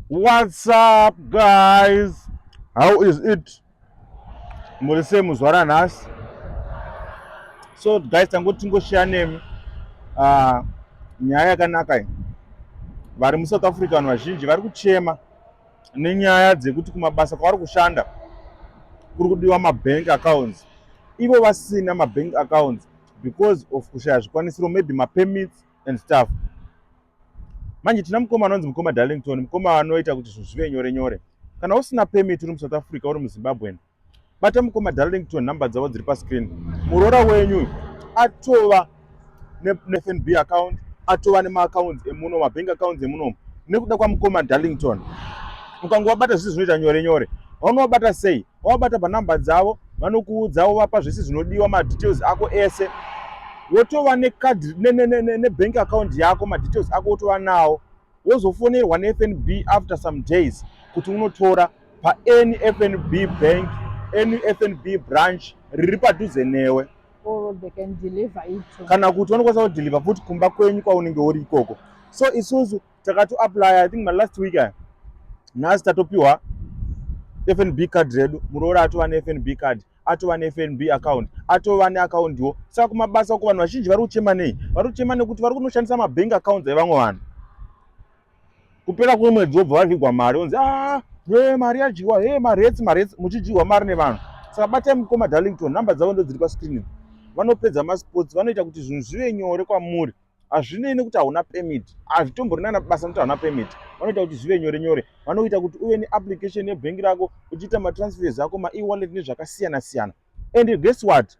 What's up guys? How is it? Muri sei muzuva ranhasi? So guys, tangoti tingoshiya nemi nyaya yakanaka iyi. Vari muSouth Africa vanhu vazhinji vari kuchema nenyaya dzekuti kumabasa kwavari kushanda kuri kudiwa mabank accounts ivo vasina mabank accounts because of kushaya zvikwanisiro maybe mapermits and stuff. Manje tina mukoma anonzi mukoma Darlington, mukoma anoita kuti zvinhu zvive nyore nyore. Kana usina permit uri muSouth Africa uri muZimbabwean, bata mukoma Darlington, nhamba dzavo dziri pascreen. Muroora wenyu atova neFNB account, atova nemaaccounts emuno, mabank accounts emuno nekuda kwamukoma Darlington. Ukangovabata zvisi zvinoita nyore nyore. Vaunovabata sei? Wavabata panhamba dzavo, vanokuudza wovapa zvese zvinodiwa, madetails ako ese, wotova necard nebank account yako, madetails ako wotova nawo, wozofonerwa neFNB after some days kuti unotora paany FNB bank, any FNB branch riri padhuze newe, or they can deliver it to. Kana kuti vanokwanisa kudeliver futi kumba kwenyu kwaunenge uri ikoko. So isusu takatoapply, I think malast week aya, nhasi tatopiwa FNB card redu. Muroora atova neFNB card, atova neFNB account, atova neaccountiwo. Saka kumabasa uko vanhu vazhinji vari kuchema nei? Vari kuchema nekuti vari kunoshandisa mabank accounts evamwe vanhu. Kupera kwemwedzi wobva vadyigwa mari, onzi ah, he mari yadyiwa, he maretsi maretsi, muchidyiwa mari nevanhu. Saka batai mukoma Darlington, nhamba dzavo ndo dziri pascreen. Vanopedza masports, vanoita kuti zvinhu zvive nyore kwamuri. Hazvinei nekuti hauna permit, hazvitomborina basa nekuti hauna permit. Vanoita kuti zvive nyore nyore, vanoita kuti uve neapplication yebhengi rako uchiita matransfers ako, maewallet nezvakasiyana siyana. And guess what,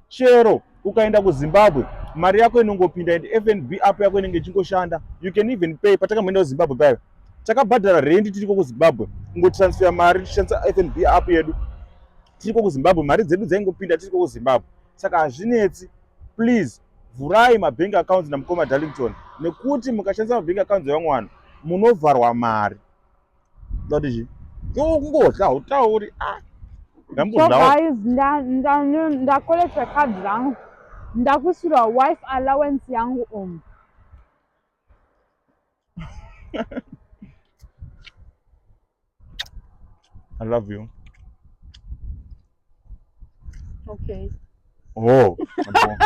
chero ukaenda kuZimbabwe mari yako inongopinda, and FNB app yako inenge ichingoshanda. You can even pay. Patakamboenda kuZimbabwe paiva takabhadhara rendi tiriko kuZimbabwe, kungotransfer mari tichishandisa FNB app yedu tiriko kuZimbabwe, mari dzedu dzaingopinda tiriko kuZimbabwe. Saka hazvinetsi. Please vhurai mabank accounts namukoma Darlington, nekuti mukashandisa mabank accounts evamwe vanhu munovharwa mari. Dati chi kungodya hautauri. Ah, so guys, ndacollecta card rangu, ndakusirwa wife allowance yangu umu. I love you. Okay. Oh,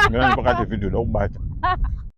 ngani pakati video ndokubata.